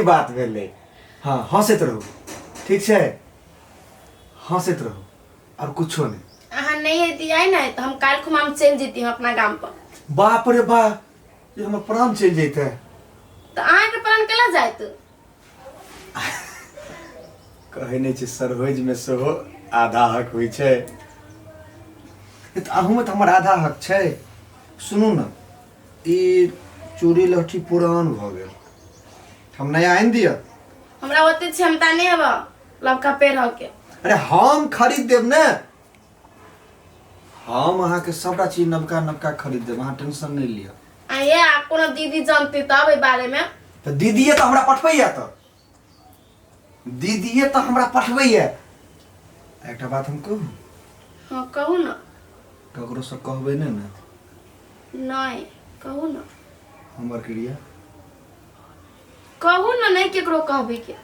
बात भेलै। हँ, हँसैत रहू, ठीक छै? हँसैत रहू आओर कुछो नहि। अहाँ नहि अयती आइ ने तऽ हम काल्हि खुमा हम चलि जैती हम अपना गाम पर। बाप रे बा, ई हमर प्राण चलि जैते। तऽ अहाँके प्राण केला जायत? कहै नहि छै, सरहोजमे सेहो आधा हक होइ छै। तऽ अहूँमे तऽ हमर आधा हक छै। सुनू ने, ई चूड़ी लहठी पुरान भऽ गेल, हम नया आनि दिअ? हमरा ओते क्षमता नहि हब लबका पेड़ के। अरे हम खरीद देब ने, हम अहाँके सबटा चीज नवका नवका खरीद देब, अहाँ टेंशन नहि लिअ। आये आ कोनो दीदी जानती तब एहि बारे में। तऽ दीदीए तऽ हमरा पठबैया, तऽ दीदीए तऽ हमरा पठबैया। एकटा बात हम कहू? हाँ, कहू ने। ककरोसँ कहबै नहि ने? नहि, कहू ने। हमर क्रिया। कहू ने, नहि केकरो कहबै के।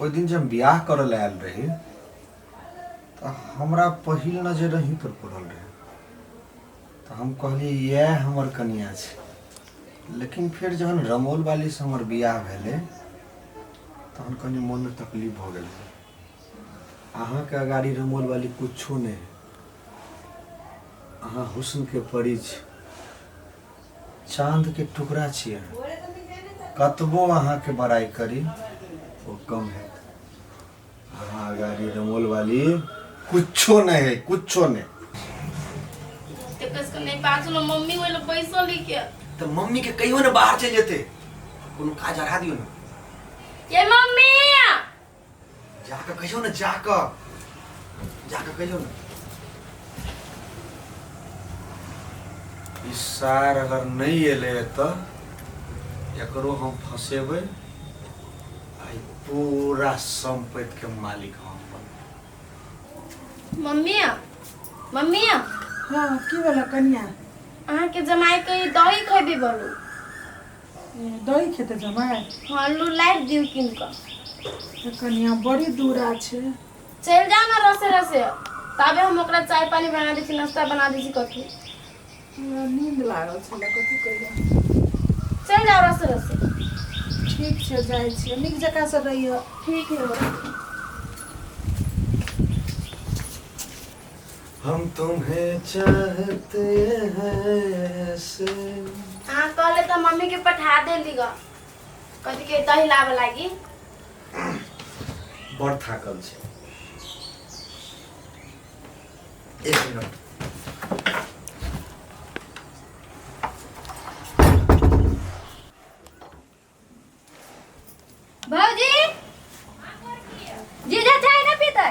ओहि दिन जब हम बियाह करऽ लए आयल रही तऽ हमरा पहिल नजर अहीं पर पड़ल रहै, तऽ हम कहलियै इएह हमर कनिया छै। लेकिन फेर जहन रमौल वालीसँ हमर बियाह भेलै तहन कनि मोनमे तकलीफ भऽ गेल। अहाँके अगाड़ी रमौल वाली कुछो नहि है। अहाँ हुस्नके परी छी, चाँदके टुकड़ा छी अहाँ। कतबो अहाँके बड़ाइ करी ओ कम है। अहाँ अगाड़ी रमोल वाली कुछो नहीं है, कुछो नहीं। ते कसको नहीं पाछलो मम्मी ओइले पैसा लिखे। तऽ मम्मी के कहियो ने बाहर चलि जेतै, कोनो काज अढ़ा दियौ ने। ये मम्मी, जाकऽ कहियो ने, जाकऽ जाकऽ कहियो ने। ई सार अगर नहि एलै तऽ एकरो हम फंसेबै आ ई पूरा सम्पत्तिके मालिक हम बनबै। Mummy, mummy. हाँ, की भेल कनिया? अहाँके जमाई के दही खेबे बोलू। ए, दही खेतै जमाइ? हाँ, लू लाइट दियौ कीन कऽ। तऽ कनिया बड़ी दूरा छै। चलि जाउ ने रसे रसे, ताबे हम ओकरा चाय पानी बना दै छी, नाश्ता बना दै छी कथी। हमरा नींद लागल छलै, कथी कहियै। चलि जाउ रसे रसे। ठीक छै, जाइ छियै। नीक जकाँ से रहियौ। ठीक है। हम तुम्हें चाहते हैं ऐसे। अहाँ कहले तऽ मम्मी के पठा देली ग, कथी के दही लाबऽ लागी। बड़ थाकल छै, एक मिनट। भौजी, जीजा चाय ना पीतै?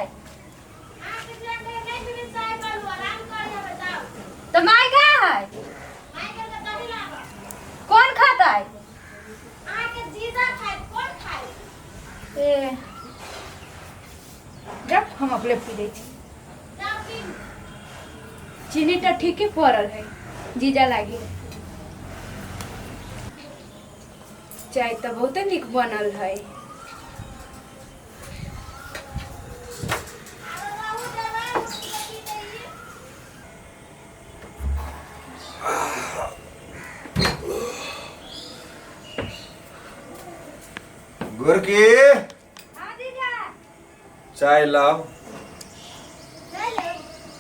तऽ माय कहाँ है? कोन खातै? ए जब हम अपने पी लै छी। चीनी तऽ ठीके पड़ल है जीजा लागी। चाय तऽ बहुते नीक बनल है। गोरकी, चाय लाओ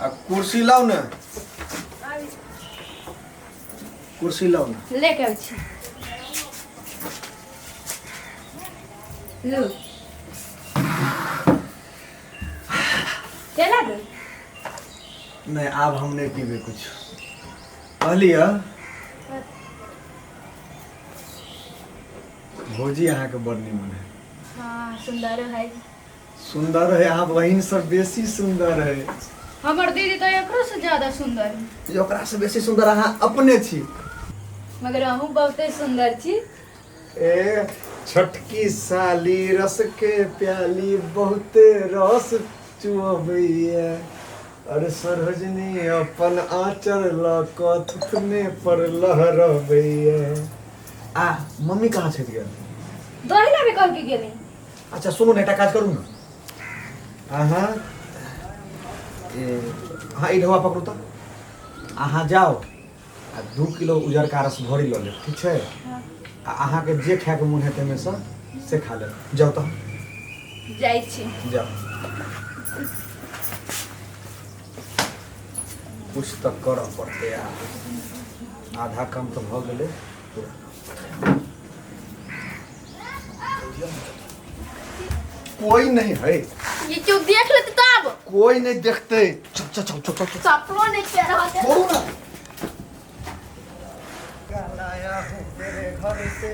आ कुर्सी लाओ ने, कुर्सी लाओ ने। लेके आबै छी, लू। चला दू? नहीं, आब हम नहीं पीबे कुछ। कहलियै भौजी अहाँके बड़ निमन है। हाँ, सुंदर है। सुंदर है, अहाँ बहिन सब बेसी सुंदर है। हमर दीदी तो एकरो से ज्यादा सुंदर है। जे ओकरा से बेसी सुंदर अहाँ अपने छी। मगर अहूँ बहुते सुंदर छी। ए छोटकी साली रस के प्याली बहुते रस चुअबैया, अरे सरोजनी अपन आँचर लऽ कऽ थुथने पर लहरबैया। आ मम्मी कहाँ छथि गेल? दही लाबे कह के गेली। अच्छा सुनू ने, एकटा काज करू ने अहाँ। ए अहाँ ई ढौआ पकड़ू तऽ अहाँ जाउ आ 2 किलो उजरका रस भरी लऽ लेब, ठीक छै? आ अहाँके जे खायके मोन हेतै ओहिमेसँ से खा लेब। जाउ तऽ। जाइ छी। जाउ, कुछ तऽ करऽ पड़तै आब। आधा काम तऽ भऽ गेलै, पूरा कोई नहीं है। ये क्यों देख लेते तब? कोई नहीं देखते। चल चल चल चल चल। चप्पलो नहीं पहना होते। छोड़ू ना। लाया हूँ तेरे घर से,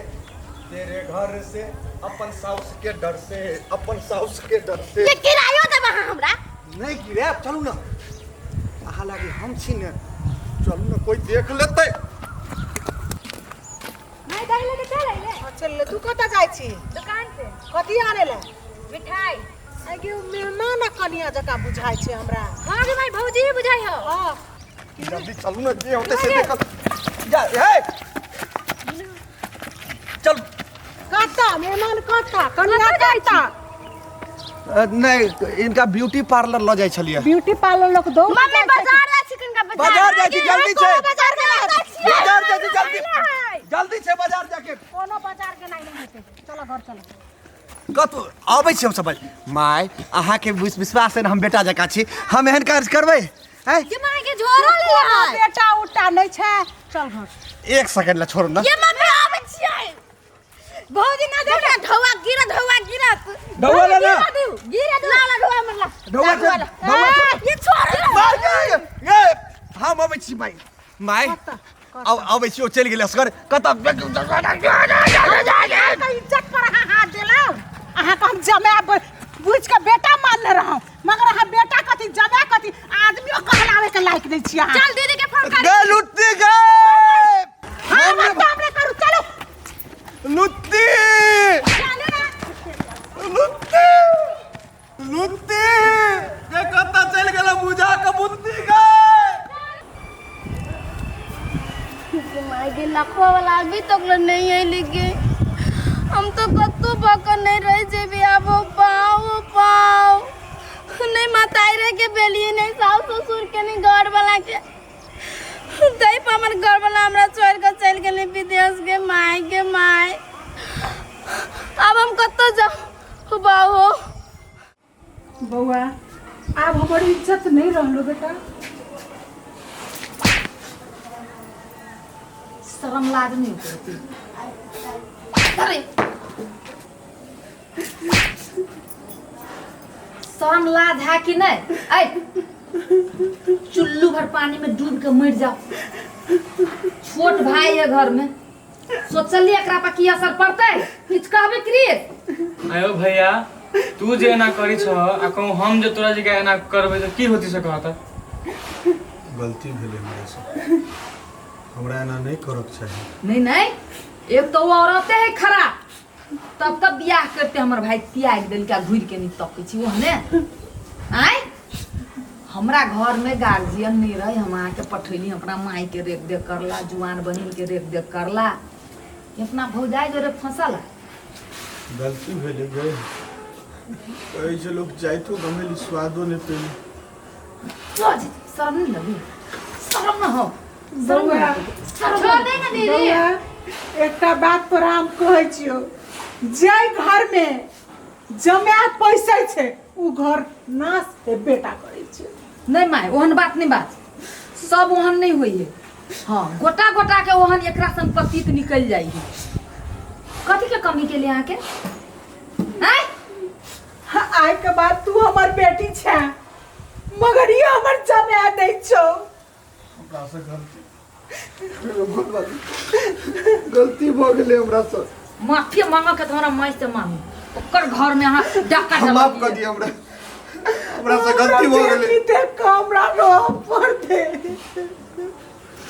तेरे घर से, अपन साउस के डर से, अपन साउस के डर से। ये किरायो देब अहाँ हमरा? नहीं गिरे, चलू ना। अहाँ लागे हम छी ने, चलू ना, कोई देख लेतै। माय, दही लेके चल अइले। हाँ, चल ले। तू कतऽ जाइ छी? दुकान पे। कथी आने ले? मिठाई। आइ गे, ओ मेहमान आ कनिया जकाँ बुझाइ छै हमरा। हाँ गे माय, भौजी ही बुझाइ हो। हाँ। जल्दी चलू ना, जे होतै से देखल जा। हे, चल। कतऽ मेहमान, कतऽ कनिया, कतऽ जाइ छी? कतऽ? नहीं, इनका ब्यूटी पार्लर ल जाइ छलियै। ब्यूटी पार्लर लोक दौड़ मम्मी, बाजार जाइ छी कनिका। बाजार जाइ छी, जल्दी छै। बाजार के बाजार जाइ छी, जल्दी जल्दी छै बाजार जाके। कोनो बाजार के नहीं हेतै, चलो घर चलो। कतौ अबै छी हम सब। माय, अहाँके विश्वास है ने हम बेटा जकाँ छी, हम एहन काज करबै? हैं? ये माय के झोरा ले कोनो है। बेटा उटा नहीं छै, चल घर। एक सेकंड ला छोड़ू ना। ये मम्मी, आबै छियै। भौजी ना दे। देखा, ढौआ गिरत, ढौआ गिरत। ढौआ ले ना। गिरा दू, गिरा दू। ला ला, ढौआ मरला। ढौआ छै, ढौआ छै। ये छोड़। मार के, ये हम अबै छी माय, माय। कतऽ? अबै छी। ओ चलि गेलै असगर कतऽ। अहाँके इज्जत पर अहाँ हाथ देलहुँ। अहाँके हम जमाय बुझि कऽ बेटा मानने रहौं, मगर अहाँ बेटा कथी, जमाय कथी, आदमियो कहलावे के लायक नहीं छी अहाँ। चल, दीदी के फोन कर। गे लुत्ती गे। हाँ, हमर काम नहि करू, चलू। लुत्ती, लुत्ती, लुत्ती गे, कतऽ चलि गेलै बुझा के बुत्ती गे? माय के, लखवा वाला अभी तक ले नहीं अइली गे। हम तो कत्तो बकर नहीं रह जेबे आब। पाओ पाओ नहीं माताई रह के बेलिए, नहीं सास ससुर के, नहीं घर वाला के। तई पर हमर घर वाला हमरा छोड़ के चल गेलै विदेश के। माय के my, अब हम कत्तो जाऊ बाबू? बौआ, आब हमर इज्जत नहीं रहलो बेटा। शरम लाज नहीं होती? अरे। शरम लाज है कि नहीं? ऐ चुल्लू भर पानी में डूब के मर जाओ। छोट भाई है घर में, सोचलिए एकरा पर की असर पड़तै? किछु कहबे क्रिस? आयो भैया, तू जे एना करी छह आ कहूँ हम जे तोरा जगह एना करबै तऽ की होती से कहता। गलती भेलै हमरासँ, हमरा एना नहि करक चाही। नहीं नहीं, एक तो वो औरते है खराब। तब तब बियाह करते हमर भाई त्याग देलका, घुर के नहीं तकै छी ओहने। आय हमरा घर में गार्जियन नहीं रहे, हम अहाँके पठैली अपना माई के रेख देख करला, जुआन बहिन के रेख देख करला, अपना भौजाई जोरे फंसल है। गलती भेलै गे। कहै छै लोक जाइतो गमेली स्वादो नहि पेली। जो जी, शर्म नहीं लगी? शर्म न हो, शर्म न बौआ। लगी, शर्म छोड़ न दे ना दीदी। बौआ, एकटा बात तोरा हम कहै छियौ, जाहि घरमे जमाय पैसै छै उ घर नाश हेबेटा करै छै। नहीं माय, ओहन बात नहीं। बात सब ओहन नहीं होई है। हाँ, गोटा गोटा के ओहन एकरा सन पतित निकल जाइ है। कथी के कमी के लिए अहाँके आँय? आइ के बाद तू हमर बेटी छै, मगर ई हमर जमाय नहि छौ। हमरासँ गलती, गलती भऽ गेलै हमरासँ। माफी मांगऽ के तऽ हमरा माय से मांगू, ओकर घर में अहाँ डाका हम माफ कऽ दिअ हमरा, हमरासँ गलती भऽ गेलै। बेटी देख कऽ हमरा रोअ पड़तै।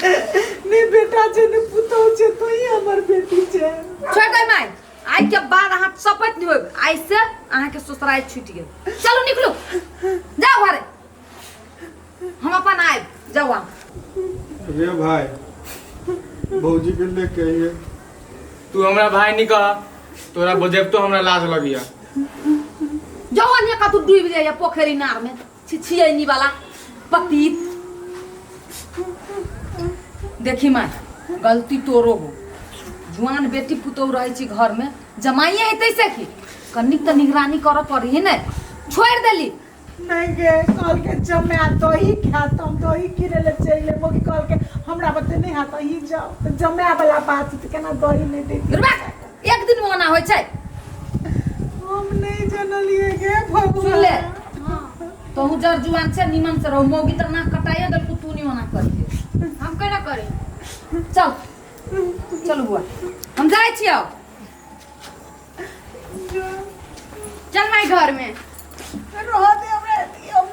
ने बेटा छै ने पुतहु छै, तू ही हमर बेटी छै। छोड़ दे माय, आइ के बाद अहाँ सपत नहीं होब। आइ से अहाँके ससुराल छूटि गेल। चलू, निकलू, जाउ घरे, हम अपन आयब, जाउ अहाँ। रे भाई, भौजी के लेके आइए। तू हमरा भाई नहीं कह, तोरा बजेब तो हमरा लाज लगिया। जाउ अनिया, कतौ डूबि जाइए पोखरि इनार में, छिछियनी वाला पतित। देखी माय, गलती तोरो हो। जुआन बेटी पुतोह रहै छी घर में, जमाइए हेतै से की कनिक तऽ निगरानी करऽ पड़ी है ने छोड़ि देली। नहीं गे, कहल के जमा दही खात, हम दही किने ले चलि ले, मोगी कहल के हमरा बते नहीं हाथ ही जाओ, तऽ जमा वाला बात तऽ केना दही नहीं देती। दुर्गा, एक दिन में ओना होइ छै। हम नहीं जनलिए गे भगवान। सुन ले, तोहू जर जुआन छै, निमन से रहो। मौगी तऽ नाक कटाइए देलकू, तू नहीं ओना करिहे। हम केना करी? चल चलू बुआ, हम जाइ छियौ। चल माई घर में रह दे।